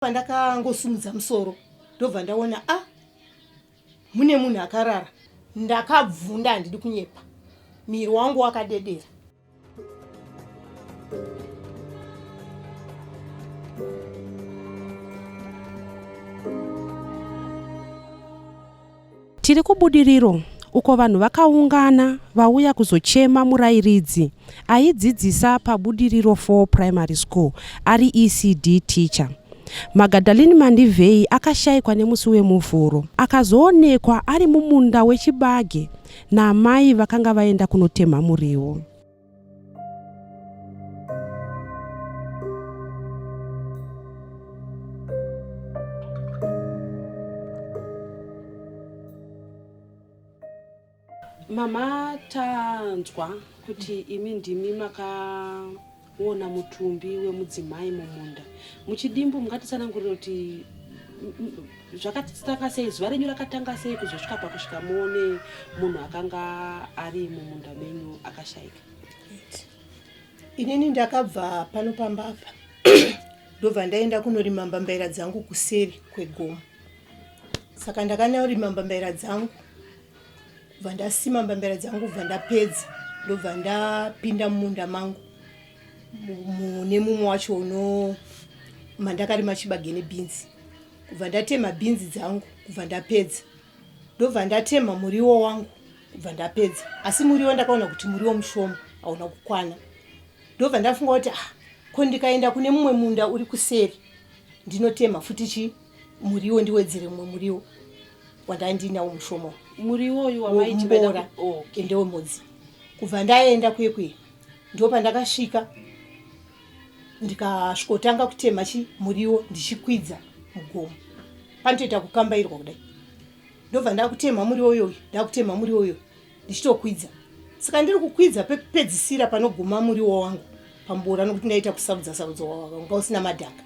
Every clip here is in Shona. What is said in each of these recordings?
Pandakangosumudza musoro ndobva ndaona a ah, mune munhu akarara. Ndakabvunda handidi kunyepa, miri wangu wakadedera. Tiri kuBudiriro uko vanhu vakaungana vauya kuzochema murairidzi aidzidzisa paBudiriro 4 Primary School ari ECD teacher. Magadaline Mandivheyi akashaikwa nemusi weMuvhuro akazoonekwa ari mumunda wechibage naamai vakanga vaenda kunotemha muriwo. Mama tanzwa kuti imi ndimi makaona mutumbi wemudzimai mumunda. Muchidimbu mungatitsanangurira kuti zvakatanga sei zuva renyu rakatanga sei kuzosvika pakusvika muone munhu akanga ari mumunda menyu akashaika? Inini ndakabva pano pamba apa ndobva ndaenda kunorima mbambaira dzangu kuseri kwegomo. Saka ndakanorima mbambaira dzangu bva ndasima mbambaira dzangu bva ndapedza ndobva ndapinda mumunda mangu mune mumwe wacho uno mandakarima chibage nebhinzi kubva ndatema bhinzi dzangu kubva ndapedza ndobva ndatema muriwo wangu kubva ndapedza asi muriwo ndakaona kuti muriwo mushoma hauna kukwana ndobva ndafunga kuti ah ko ndikaenda kune mumwe munda uri kuseri ndinotema futi chi muriwo ndiwedzere mumwe muriwo wandandinawo mushoma muriwo uyu wamaitimbora okay. ndewemhodzi kubva ndaenda kuye kuye ndopandakasvika ndikasvikotanga kutema chi muriwo ndichikwidza mugomo panotoita kukambairwa kudai ndobva ndakutema muriwo uyoyu ndakutema muriwo uyoyu ndichitokwidza saka ndiri kukwidza pekupedzisira panoguma muriwo wangu pambora nokuti ndaita kusarudza sarudza wanga usina madhaka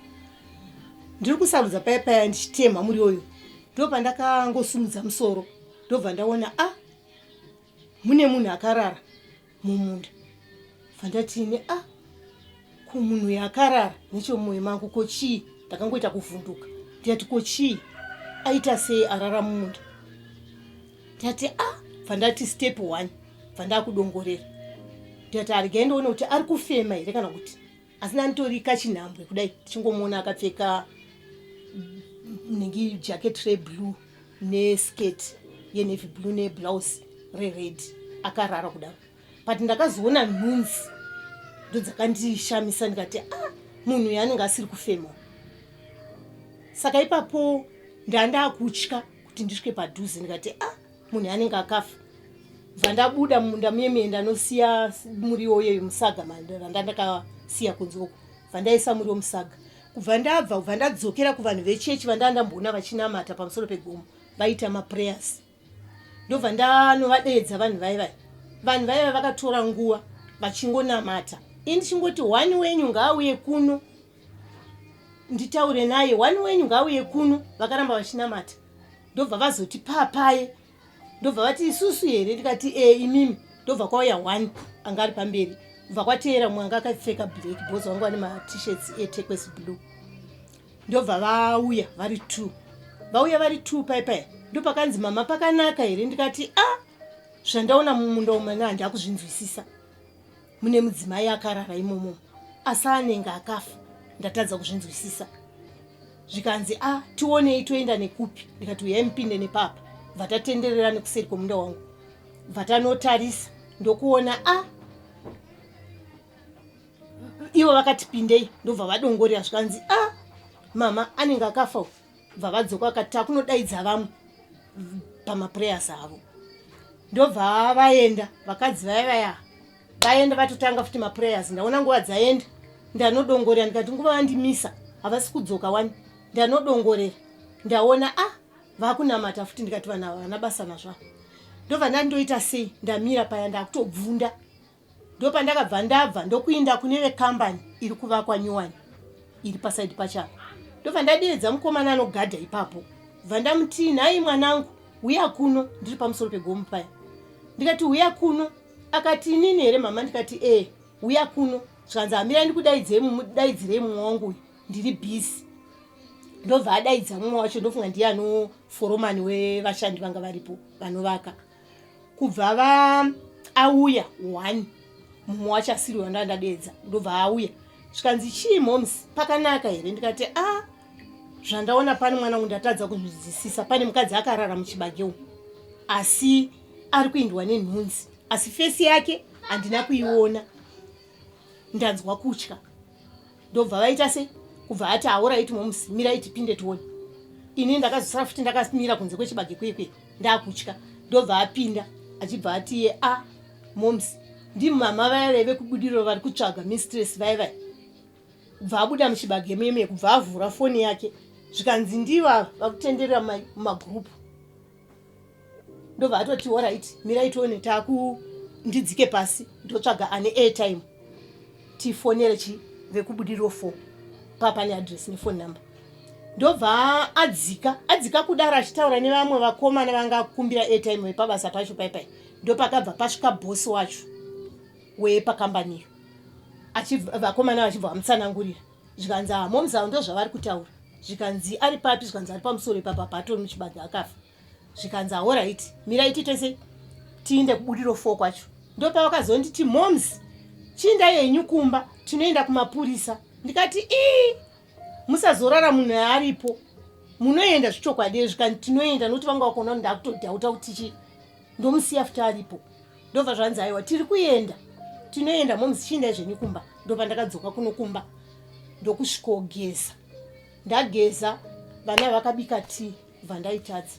ndiri kusarudza paya paya ndichitema muriwo uyu ndopandakangosumudza musoro ndobva ndaona a ah, mune munhu akarara mumunda bvandatini a ah, ko munhu uyu akarara nechomumoyo mangu ko chii ndakangoita kuvhunduka ndikati ko chii aita sei arara mumunda ndikati a ah, bvandati step one bvandakudongorera ndikati aregai ndione kuti ari kufema here kana kuti asi ndanditori kachinhambwe kudai ndichingomuona akapfeka nhingi jacket reblue neskirt yenavy blue neblouse rered akarara kudaro but ndakazoona nhunzi ndodzakandishamisa ndikati ah munhu uyu anenge asiri kufema saka ipapo ndandakutya kuti ndisvike padhuze ndikati ah munhu anenge akafa bva ndabuda mumunda muye muye ndanosiya muriwo uyeyo musaga randandakasiya kunze uko bva ndaisa muriwo musaga kubva ndabva kubva ndadzokera kuvanhu vechechi vandanga ndamboona vachinamata pamusoro pegomo vaita maprayers ndobva ndanovadeedza vanhu vaye vaye vanhu vaye vaye vakatora nguva vachingonamata ini ndichingoti one wenyu ngaauye kuno nditaure naye one wenyu ngaauye kuno vakaramba vachinamata ndobva vazoti papaye ndobva vati isusu here ndikati e imimi ndobva kwauya one anga ari pamberi bva kwateera mumwe anga akapfeka black because vanga vane matishirts etequest blue ndobva vauya vari two vauya vari two pai pai ndopakanzi mama pakanaka here ndikati a ah, zvandaona mumunda umu na handakuzvinzwisisa mune mudzimai akarara imomo asi anenge akafa ndatadza kuzvinzwisisa zvikanzi a ah, tionei toenda nekupi ndikati uyai mupinde nepapa bva tatenderera nekuseri kwemunda wangu bva tanotarisa ndokuona a ah, ivo vakati pindei ndobva vadongorera zvikanzi a ah, mama anenge akafa bva vadzoka vakati takunodaidza vamwe pamaprayers avo ndobva vaenda vakadzi vaya vaya vaenda vatotanga futi maprayers ndaona nguva dzaenda ndanodongorera ndikati nguva vandimisa havasi kudzoka wani ndanodongorera ndaona a ah, vakunamata futi ndikati vanhu ava vana basa nazvavo ndobva ndandoita sei ndamira paya ndakutobvunda ndopandakabva ndabva ndokuinda kune vekambani iri kuvakwa nyuwani iri pasaidi pachapa ndobva ndadeedza mukomana anogadha ipapo bva ndamuti nhai mwanangu huya kuno ndiri pamusoro pegomo paya ndikati huya kuno akati inini here mama ndikati ee huya kuno zvikanzi hamirai ndikudaidzei mudaidzirei mumwe wangu uyu ndiri busy. Ndobva adaidza mumwe wacho, ndofunga ndiye anoforomani wevashandi vanga varipo vanovaka. Kubva va auya one mumwe wacho asiri wanda ndadeedza, ndobva auya zvikanzi, "Chii moms, pakanaka here?" Ndikati, "A ah, zvandaona pano mwana wangu ndatadza kuzvinzwisisa. Pane mukadzi akarara muchibage umu, asi ari kuindwa nenhunzi, asi face yake handina kuiona. Ndanzwa kutya." Ndobva vaita sei, kubva ati, "Alright moms, mirai tipinde tione." Ini ndakazosara futi ndakamira kunze kwechibage kwekwe, ndakutya. Ndobva apinda achibva ati, "A ah, moms, ndimama vaya vaive kuBudiriro vari kutsvaga mistress vaya vaya." Kubva abuda muchibage meme, kubva avhura foni yake, zvikanzi, "Ndiva vakutenderera mumagurupu." Ndobva atoti, "Alright, mirai tione, taku ndidzike pasi ndotsvaga ane airtime tifonere chi vekuBudiriro 4 papane address nefone number." Ndobva adzika, adzika kudaro achitaura nevamwe vakomana vangakumbira airtime vepabasa pacho paipai. Ndopakabva pasvika bhosi wacho wepakambaniyo, vakomana vachibva vamutsanangurira. Zvikanzi, "Hamoms, avo ndo zvavari kutaura." Zvikanzi, "Ari papi?" Zvikanzi, "Ari pamusoro ipapa, patori muchibage, akafa." Zvikanzi, "Alright, mirai tiite sei, tiinde kuBudiriro 4 kwacho." Ndopavakazonditi, "Moms, chiindai henyu kumba, tinoenda kumapurisa." Ndikati, "Ii, musazorara munhu aripo, munoenda zvichokwadi?" Zvikanzi, "Tinoenda," nokuti vanga vakuona kuti ndakutodhauta kuti chi ndomusiya futi aripo. Ndobva zvanzi, "Aiwa, tiri kuenda, tinoenda moms, chiindai zvenyu kumba." Ndopandakadzoka kuno kumba, ndokusvikogeza. Ndageza, vana vakabika tii, bva ndaitadza,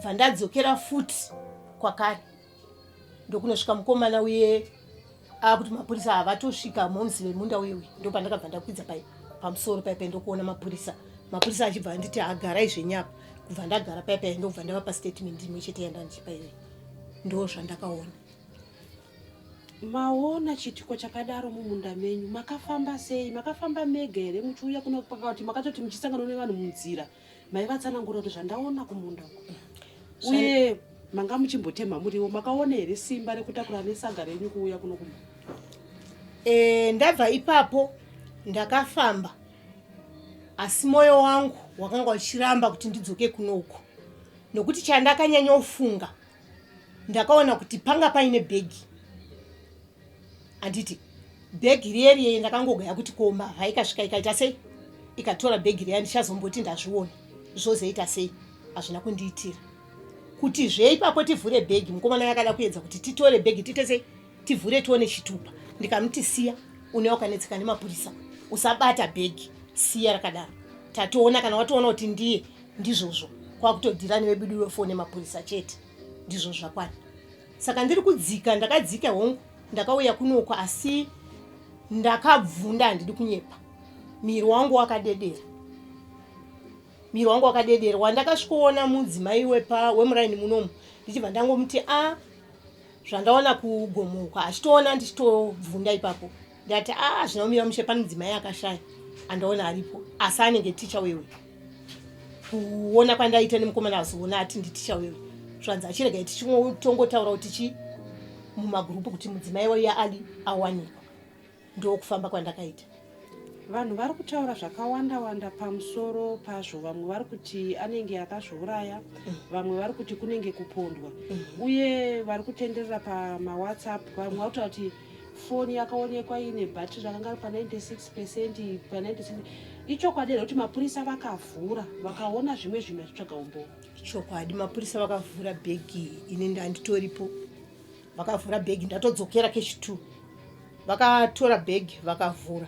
bva ndadzokera futi kwakare. Ndokunosvika mukomana uye akuti mapurisa havatosvika, moms vemunda uye uye. Ndopandakabva ndakwidza pai pamusoro paipai, ndokuona mapurisa. Mapurisa achibva anditi, "Agarai zvenyu apa." Kubva ndagara paipai, ndobva ndavapa statement imwe chete yandandichipa iyoyo. Ndo zvandakaona. Maona chiitiko chakadaro mumunda menyu, makafamba sei? Makafamba mega here muchiuya kuno, pakati makatoti muchisangana nevanhu munzira, maivatsanangura kuti zvandaona kumunda uko? Uye manga muchimbotemha muriwo, makaona here simba rekutakura nesaga renyu kuuya kuno kumba? Ndabva ipapo ndakafamba, asi mwoyo wangu wakanga uchiramba kuti ndidzoke kunoku, nokuti chandakanyanyofunga, ndakaona kuti panga paine bhegi, handiti? Bhegi riye riye ndakangogaya kuti ko mbavha ikasvika ikaita sei, ikatora bhegi riya, ndichazomboti ndazviona zvozoita sei? Hazvina kundiitira kuti zve ipapo tivhure bhegi. Mukomana yakada kuedza kuti titore bhegi, tiite sei, tivhure tione chitupa. Ndikamuti, "Siya, une wakanetseka nemapurisa, usabata bhegi, siya rakadaro. Tatoona, kana watoona kuti ndiye, ndizvozvo, kwakutodhira neveBudiriro 4 nemapurisa chete, ndizvo zvakwana." Saka ndiri kudzika, ndakadzika hongu, ndakauya kunoko, asi ndakabvunda, handidi kunyepa. Miri wangu wakadedera, miri wangu wakadedera. Wandakasvikoona mudzimai wemuraini munomu, ndichibva ndangomuti, "A, zvandaona kugomoka." Achitoona ndichitobvunda ipapo. Ndati, "A, zvina kumira mushe, pane mudzimai akashaya andaona aripo, asi anenge ticha wewe." Kuona kwandaita nemukomana azoona ati nditicha wewe, zvanzi, "Achiregai tichitongotaura kuti chi mumagurupu kuti mudzimai waiya ali awanikwa." Ndokufamba kwandakaita. Vanhu vari kutaura zvakawanda wanda pamusoro pazvo. Vamwe vari kuti anenge akazviuraya, vamwe vari kuti kunenge kupondwa, uye vari kutenderera pamaWhatsApp vamwe vari kutaura kuti foni yakaonekwa ine bhatiri rakanga ri pa96%, pa96. Ichokwadi here kuti mapurisa vakavhura vakaona zvimwe zvinhu vachitsvaga umbowo? Chokwadi, mapurisa vakavhura bhegi. Ini ndanditoripo, vakavhura bhegi. Ndatodzokera kechi2, vakatora bhegi, vakavhura,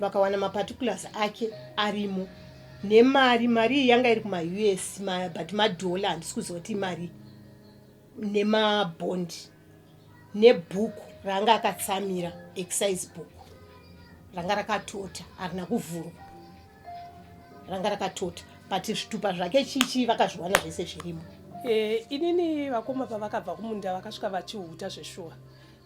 vakawana maparticulars ake arimo nemari. Mari iyi yanga iri kumaUS, but madhola, handisi kuziva kuti imari, nemabhondi, nebhuku ranga akatsamira, exercise book ranga rakatota, harina kuvhurwa, ranga rakatota, but zvitupa zvake chichi vakazviwana zvese zvirimo. Inini vakoma pavakabva kumunda vakasvika vachihuta zveshuwa.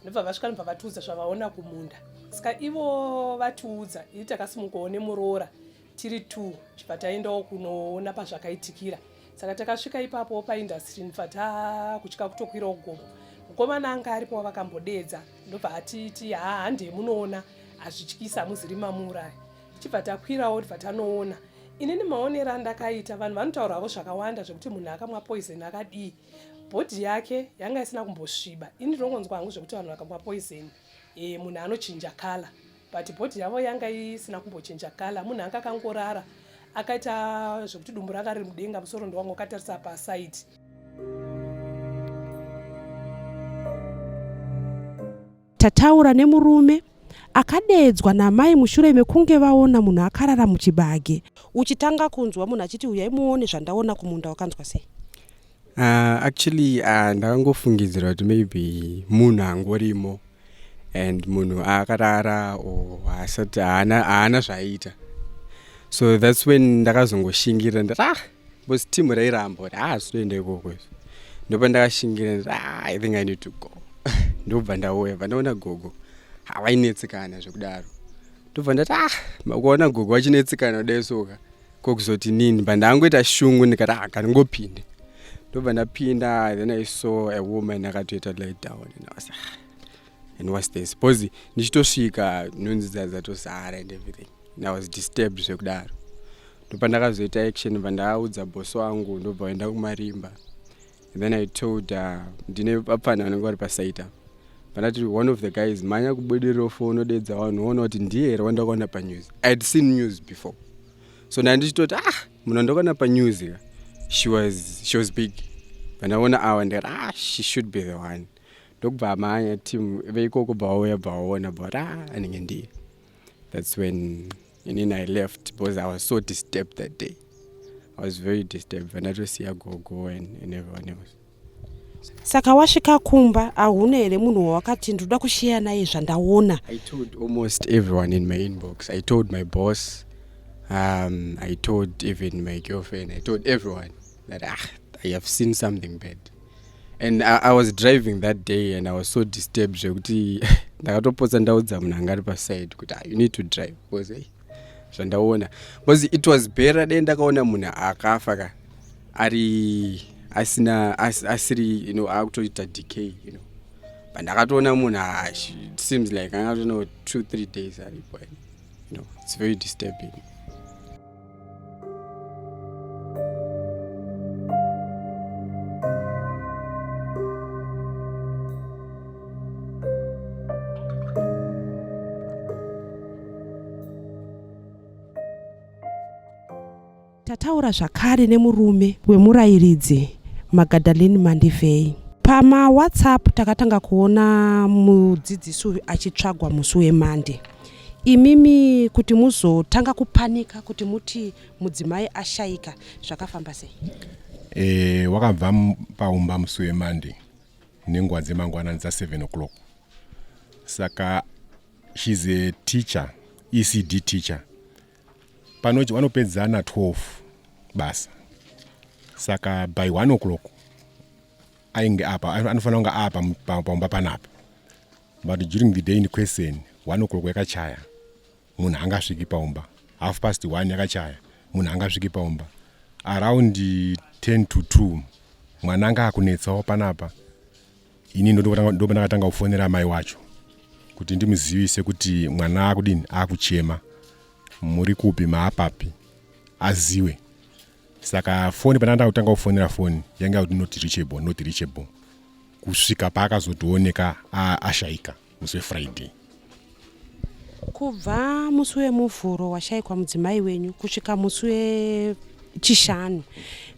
Ndobva vasvika, ndobva vatiudza zvavaona kumunda. Saka ivo vatiudza, ini takasimukawo nemuroora tiri two, chibva taendawo kunoona pazvakaitikira. Saka takasvika ipapo paindustry, ndobva takutya kutokwirawo gomo. Mukomana anga aripo wavakambodedza ndobva atiti, "Haa, handei munoona, hazvityisi, hamuziri mamuuraya." Tibva takwirawo tibva tanoona. Inini maonero andakaita, vanhu vanotaura havo zvakawanda zvekuti munhu akamwa poison akadii. Body yake yanga isina kumbosviba. Ini ndinongonzwa hangu zvekuti vanhu vakamwa poison e, munhu anochinja color. But body yavo yanga isina kumbochinja color. Munhu anga akangorara akaita zvekuti dumbu ranga riri mudenga, musoro ndowanga wakatarisa paside. Tataura nemurume akadeedzwa namai mushure mekunge vaona munhu akarara muchibage. Uchitanga kunzwa munhu achiti huyai muone zvandaona kumunda wakanzwa sei? Actually ndakangofungidzira kuti maybe munhu angorimo and munhu akarara or asati haana zvaiita, so that's when ndakazongoshingira ndati ah, because team rairamba kuti ah, zvitoenda ikoko izvo. Ndopa ndakashingira ndati ah, I think I need to go. Ndobva ndauya, bva ndaona gogo havainetsekana zvekudaro. Ndobva ndati ah, makuona gogo vachinetsekana kudai soka kokuzoti nini bva ndangoita shungu ndikati ah, kandingopinde. Ndobva ndapinda, then I saw a woman akatoita lay down and I was ah, and what's this? Because ndichitosvika nhunzi dzatozara and everything and I was disturbed zvekudaro. Ndopa ndakazoita action, bva ndaudza boss wangu, ndobva waenda kumarimba. And then I told ndine vapfana vanenge vari pasite apa, pandati one of the guys, mhanya kuBudiriro 4 unodedza vanhu woona kuti ndiye here wandakaona panews. I had seen news before, so ndandichitoti ah, munhu wandakaona panews ka, she was big. Pandaona awa ndikati ah, she should be the one. Ndokubva amhanya, team veikoko bva vauya, bva vaona, bva vati ah, anenge ndiye. That's when inini I left because I was so disturbed that day. I was very disturbed. Vandatosiya gogo and everyone else. Saka wasvika kumba hauna here munhu wawakati ndoda kushiya naye zvandaona? I told almost everyone in my inbox. I told my boss, I told even my girlfriend, I told everyone that ah, I have seen something bad. And I was driving that day and I was so disturbed zvekuti ndakatopotsa ndaudza munhu anga ari paside kuti ah, you need to drive because hey, zvandaona, because it was better dai ndakaona munhu akafa ka ari asina asiri akutoita decay, but ndakatoona munhu ah, it seems like angatono 2-3 days aripo and it's very disturbing. Tataura zvakare nemurume wemurayiridzi Magadalene Mandivhei. PamaWhatsApp takatanga kuona mudzidzisi uyu achitsvagwa musi weMonday. Imimi kuti muzotanga kupanika kuti muti mudzimai ashayika, zvakafamba sei? Wakabva paumba musi weMonday nenguva dzemangwanani dza7 o'clock. Saka she's a teacher, ECD teacher. Panoti vanopedza na12 basa, saka by 1 o'clock ainge apa, anofanira kunge apa paumba panapa. But during the day in question, 1 o'clock yakachaya, munhu angasviki paumba. Half past 1 yakachaya, munhu angasviki paumba. Around 10 to 2 mwana anga akunetsawo panapa. Ini ndopa ndakatanga kufonera mai wacho kuti ndimuzivise kuti mwana akudini, akuchema, muri kupi, maapapi, aziwe. Saka foni pandakatanga kutanga kufonera, foni yanga kuti not reachable, not reachable, kusvika paakazotooneka ashayika musi weFriday. Kubva musi weMuvhuro washayikwa mudzimai wenyu kusvika musi wechishanu,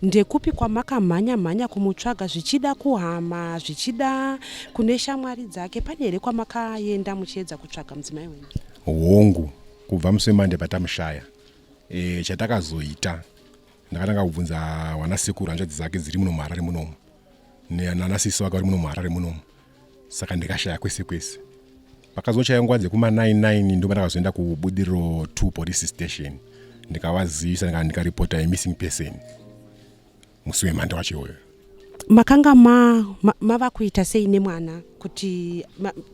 ndekupi kwamakamhanya mhanya kumutsvaga, zvichida kuhama, zvichida kune shamwari dzake? Pane here kwamakaenda muchiedza kutsvaga mudzimai wenyu? Hongu, kubva musi weMonday patamushaya, chatakazoita, ndakatanga kubvunza vanasekuru, hanzvadzi dzake dziri muno muHarare munomu, nanasisi vake vari muno muHarare munomu. Saka ndikashaya kwese kwese. Pakazochaya nguva dzekuma99 ndo pandakazoenda kuBudiriro 2 police station, ndikavazivisa, ndikaripota a missing person musi weMonday wacho iwoyo. Makanga mava kuita sei nemwana? Kuti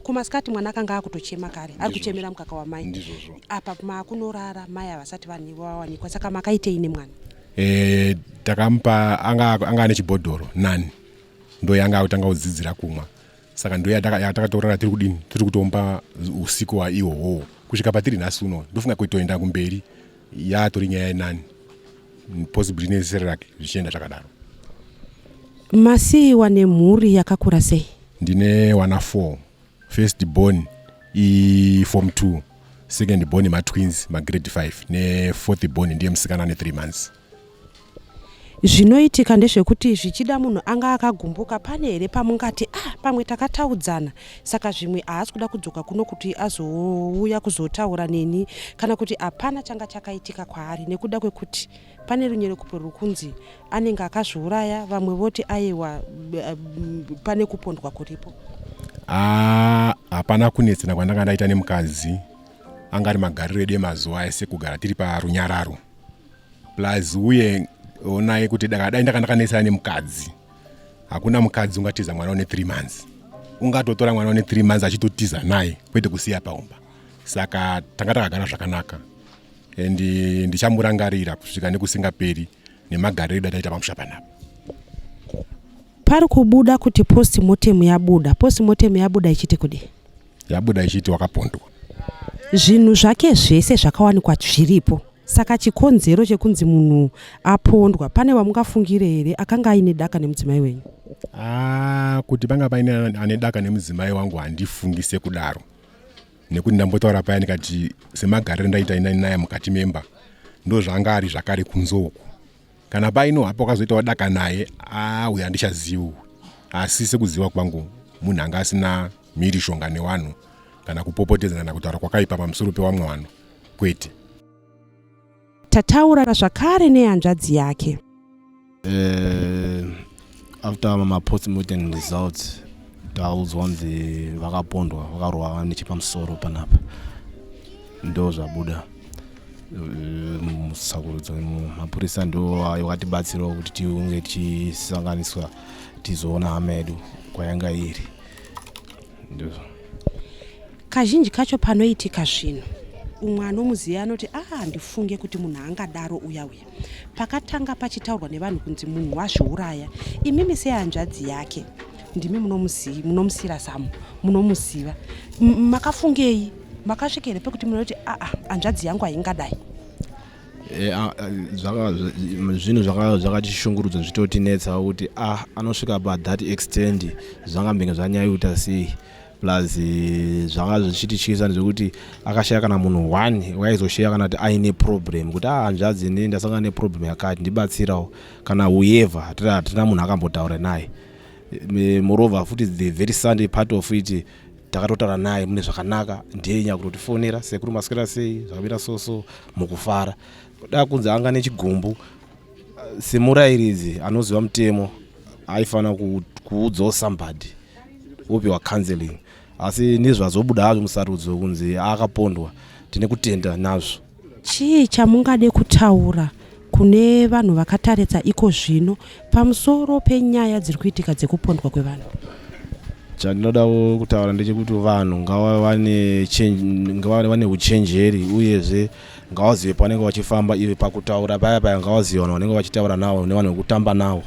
kumasikati mwana akanga akutochema kare, ari kuchemera mukaka wamai. Ndizvozvo. Apa maakunorara, mai havasati vawanikwa, saka makaitei nemwana? Takamupa anga ane chibhodhoro nani, ndo yanga akutanga kudzidzira kumwa. Saka ndo yatakatorara tiri kudini, tiri kutomupa usiku waihwohwo. Kusvika patiri nhasi uno, ndofunga kutoenda kumberi yatori nyaya yenani, possibly neSerelak, zvichienda zvakadaro. Masiyiwa nemhuri yakakura sei? Ndine wana 4. First born iform 2, second born matwins magrade 5, nefourth born ndiye musikana ane 3 months. Zvinoitika ndezvekuti zvichida munhu anga akagumbuka. Pane here pamungati, ah, pamwe takataudzana, saka zvimwe haasi kuda kudzoka kuno kuti azouya kuzotaura neni, kana kuti hapana changa chakaitika kwaari, nekuda kwekuti pane runyerekupe ruri kunzi anenge akazviuraya, vamwe voti aiwa, pane kupondwa kuripo? Ah, hapana kunetsana kwandanga ndaita nemukadzi. Anga ari magariro edu emazuva ese, kugara tiri parunyararo. Plus uye onai kuti dai ndanga ndakanetsana nemukadzi, hakuna mukadzi ungatiza mwana une 3 months. Ungatotora mwana une 3 months achitotiza naye, kwete kusiya paumba. Saka tanga takagara zvakanaka and ndichamurangarira kusvika nekusingaperi nemagariro edu ataita pamusha panapa. Pari kubuda kuti postmortem yabuda. Postmortem yabuda ichiti kudii? Yabuda ichiti wakapondwa. Zvinhu zvake zvese zvakawanikwa zviripo, saka chikonzero chekunzi munhu apondwa, pane wamungafungire here akanga aine daka nemudzimai wenyu? Ah, kuti panga paine ane daka nemudzimai wangu, handifungi sekudaro, nekuti ndambotaura paya ndikati semagariro ndaita naye mukati memba, ndo zvanga ari zvakare kunze uku. Kana paino hapo akazoitawo daka naye, auya handichazivi. Asi sekuziva kwangu, munhu anga asina mhirishonga nevanhu, kana kupopotedzana, kana kutaura kwakaipa pamusoro pewamwe vanhu, kwete. Tataura zvakare nehanzvadzi yake. After mapostmortem results, taudzwa kunzi vakapondwa, vakarova nechepamusoro panapa. Ndo zvabuda musakurudzo. Mapurisa ndo vakatibatsirawo kuti tiunge tichisanganiswa, tizoona hama yedu kwayanga iri. Ndizvo. Kazhinji kacho panoitika zvinhu, umwe anomuziva anoti, a, handifunge kuti munhu angadaro uya uya. Pakatanga pachitaurwa nevanhu kunzi munhu wazviuraya, imimi sehanzvadzi yake, ndimi munomusira zamu, munomuziva, makafungei? Makasvika here pekuti munoti, aa, hanzvadzi yangu haingadai? Zvinhu zvakatishungurudza, zvitotinetsawo kuti a anosvika pathat extent, zvangambenge zvanyanya sei. Plus zvanga zvichitityisa ndezvekuti akashaya kana munhu one waizosheya, kana kuti aine problem, kuti a hanzvadzi, ini ndasangana neproblem yakati, ndibatsirawo, kana whoever. Hatina munhu akambotaura naye. Moreover futi, the very Sunday part of it, takatotaura naye mune zvakanaka. Ndiye nyakutotifonera, "Sekuru, maswera sei? Zvakamira so so." Mukufara da kunzi anga nechigumbu, semurayiridzi anoziva mutemo aifanira kuudzawo somebody, wopiwa counseling. Asi nezvazobuda hazvo musarudzo kunzi akapondwa, tine kutenda nazvo. Chii chamungade kutaura kune vanhu vakataretsa iko zvino pamusoro penyaya dziri kuitika dzekupondwa kwevanhu? Chandinoda kutaura ndechekuti vanhu ngavave vane uchenjeri, uyezve ngavazive pavanenge vachifamba. Ive pakutaura paya paya, ngavazive vanhu vanenge vachitaura navo nevanhu vekutamba navo,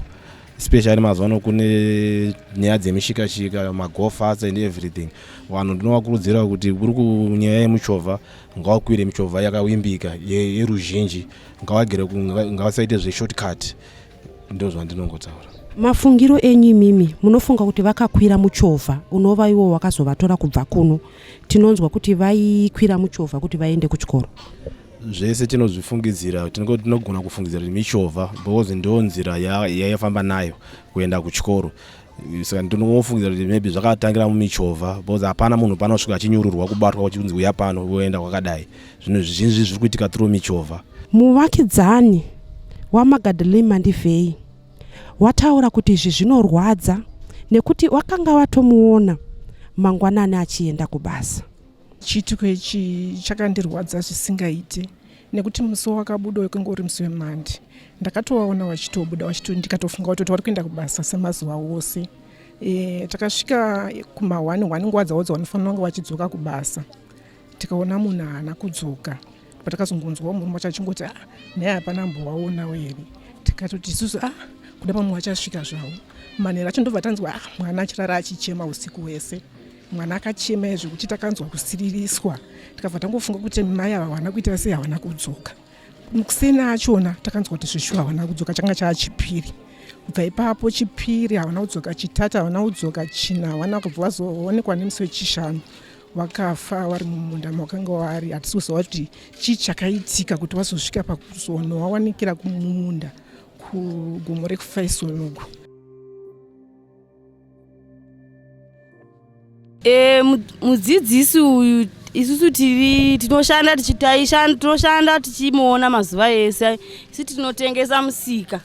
especially mazuva ano kune nyaya dzemishikashika, magofats and everything. Vanhu ndinovakurudzira kuti kuri kunyaya yemuchovha, ngavakwire michovha yakavimbika yeruzhinji, ngavagere, ngavasaite zveshortcut. Ndo zvandinongotaura. Mafungiro enyu imimi, munofunga kuti vakakwira muchovha unova iwo wakazovatora kubva kuno? Tinonzwa kuti vaikwira muchovha kuti vaende kuchikoro. Zvese tinozvifungidzira. Tinogona kufungidzira kuti michovha, because ndo nzira yaifamba nayo kuenda kuchikoro. Saka ndinongofungidzira kuti maybe zvakatangira mumichovha, because hapana munhu panosvika achinyururwa, kubatwa uchinzi uya pano, woenda kwakadai. Zvinhu zvizhinji zviri kuitika through michovha. Muvakidzani waMagadalene Mandivhei wataura kuti izvi zvinorwadza nekuti wakanga watomuona mangwanani achienda kubasa. Chiitiko ichi chakandirwadza zvisingaiti, nekuti musi wakabuda wekenge uri musi weMonday, ndakatovaona vachitobuda, ndikatofunga kutoti vari kuenda kubasa semazuva ose. Takasvika kuma1 1, nguva dzavo dzavanofanira kunge vachidzoka kubasa, tikaona munhu haana kudzoka. Patakazongonzwawo murume wacho achingoti, "Ah, naye hapana mbowaonawo here?" Tikatoti isusu, "Ah, kuda pamwe vachasvika zvavo manheru acho." Ndobva tanzwa, ah, mwana achirara achichema usiku hwese. Mwana akachema zvekuti takanzwa kusiririswa tikabva tangofunga kuti mai ava havana kuita sei havana kudzoka. Mukuseni achona takanzwa kuti zveshuwa havana kudzoka changa chaa chipiri. Kubva ipapo chipiri havana kudzoka, chitatu havana kudzoka, china havana kubva vazoonekwa nemusi wechishanu vakafa vari mumunda mawakanga wari. Hatisi kuziva kuti chii chakaitika kuti vazosvika pakuzonowawanikira kumunda kugomo rekufaison uku. E, mudzidzisi uyu isusu tiri tinoshanda tinoshanda tichimuona mazuva ese isu tinotengesa musika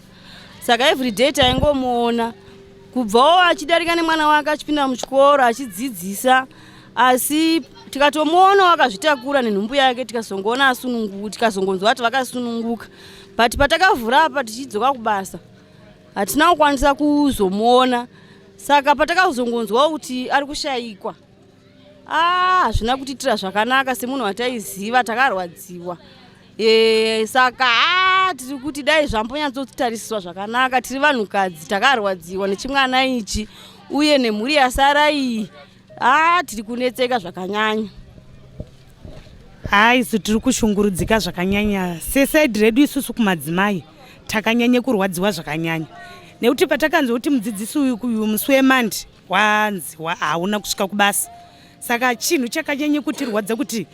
saka everyday taingomuona kubvawo achidarika nemwana wake achipinda muchikoro achidzidzisa asi tikatomuonawo akazvitakura nenhumbu yake tikazongoona asununguka tikazongonzwa kuti vakasununguka but patakavhura apa tichidzoka kubasa hatina kukwanisa kuzomuona saka patakazongonzwawo kuti ari kushayikwa ah, hazvina kutiitira zvakanaka semunhu wataiziva takarwadziwa e, saka ah, tiri kuti dai zvambonyatsotarisiswa zvakanaka tiri vanhukadzi takarwadziwa nechimwana ichi uye nemhuri yasara iyi ah, tiri kunetseka zvakanyanya haa isu tiri kushungurudzika zvakanyanya sesaidi redu isusu kumadzimai takanyanya kurwadziwa zvakanyanya nekuti patakanzwa kuti mudzidzisi uyu uyu musi wemandi wanzi hauna kusvika kubasa saka chinhu chakanyanya kutirwadza kuti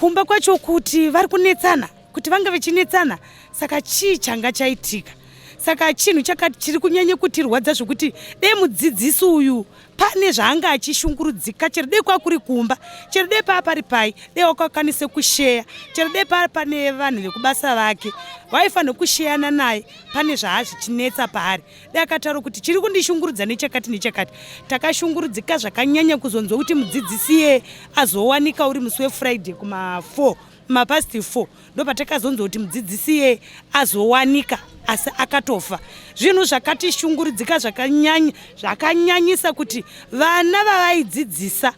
kumba kwacho kuti vari kunetsana kuti vanga vachinetsana saka chii changa chaitika saka chinhu chakati chiri kunyanya kutirwadza zvekuti dei mudzidzisi uyu pane zvaanga achishungurudzika chero dei kwakuri kumba chero dei paa pari pai dei wakakwanise kusheya chero dei paa pane vanhu vekubasa vake vaifanira kusheyana naye pane zvaazvichinetsa paari dei akataura kuti chiri kundishungurudza nechakati nechakati takashungurudzika zvakanyanya kuzonzwa kuti mudzidzisi iye azowanika uri musi wefriday kuma 4 mapast 4 ndopatakazonzwa kuti mudzidzisi iye azowanika asi akatofa zvinhu zvakatishungurudzika zvakanyanya zvakanyanyisa kuti vana vavaidzidzisa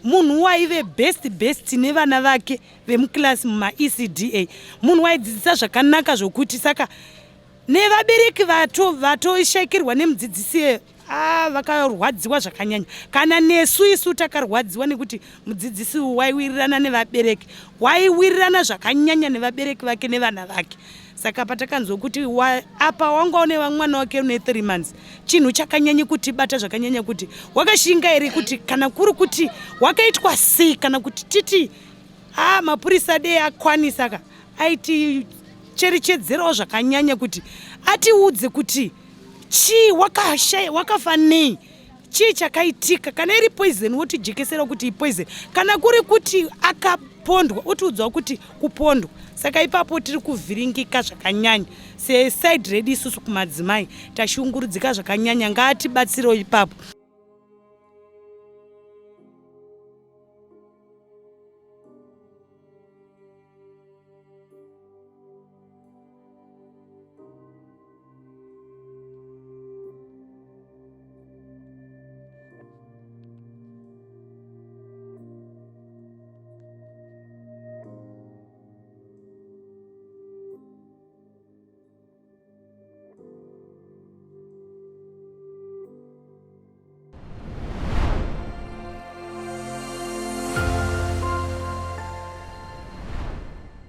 munhu waive best best nevana vake vemukilasi mumaecda munhu waidzidzisa zvakanaka zvokuti saka nevabereki vato vatoshaikirwa nemudzidzisi iye ah, vakarwadziwa zvakanyanya kana nesu isu takarwadziwa nekuti mudzidzisi uyu waiwirirana nevabereki waiwirirana zvakanyanya nevabereki vake nevana vake saka patakanzwa kuti wa, apa wanga une mwana wake une three months chinhu chakanyanya kutibata zvakanyanya kuti wakashinga here kuti kana kuri kuti wakaitwa sei kana kuti titi ah, mapurisa dei akwanisa ka aiti cherechedzerawo zvakanyanya kuti atiudze kuti chii wakashaya wakafa nei chii chakaitika kana iri poison wotijekesera kuti ipoison kana kuri kuti akapondwa otiudzawo kuti kupondwa saka ipapo tiri kuvhiringika zvakanyanya seside redu isusu kumadzimai tashungurudzika zvakanyanya ngaatibatsirewo ipapo.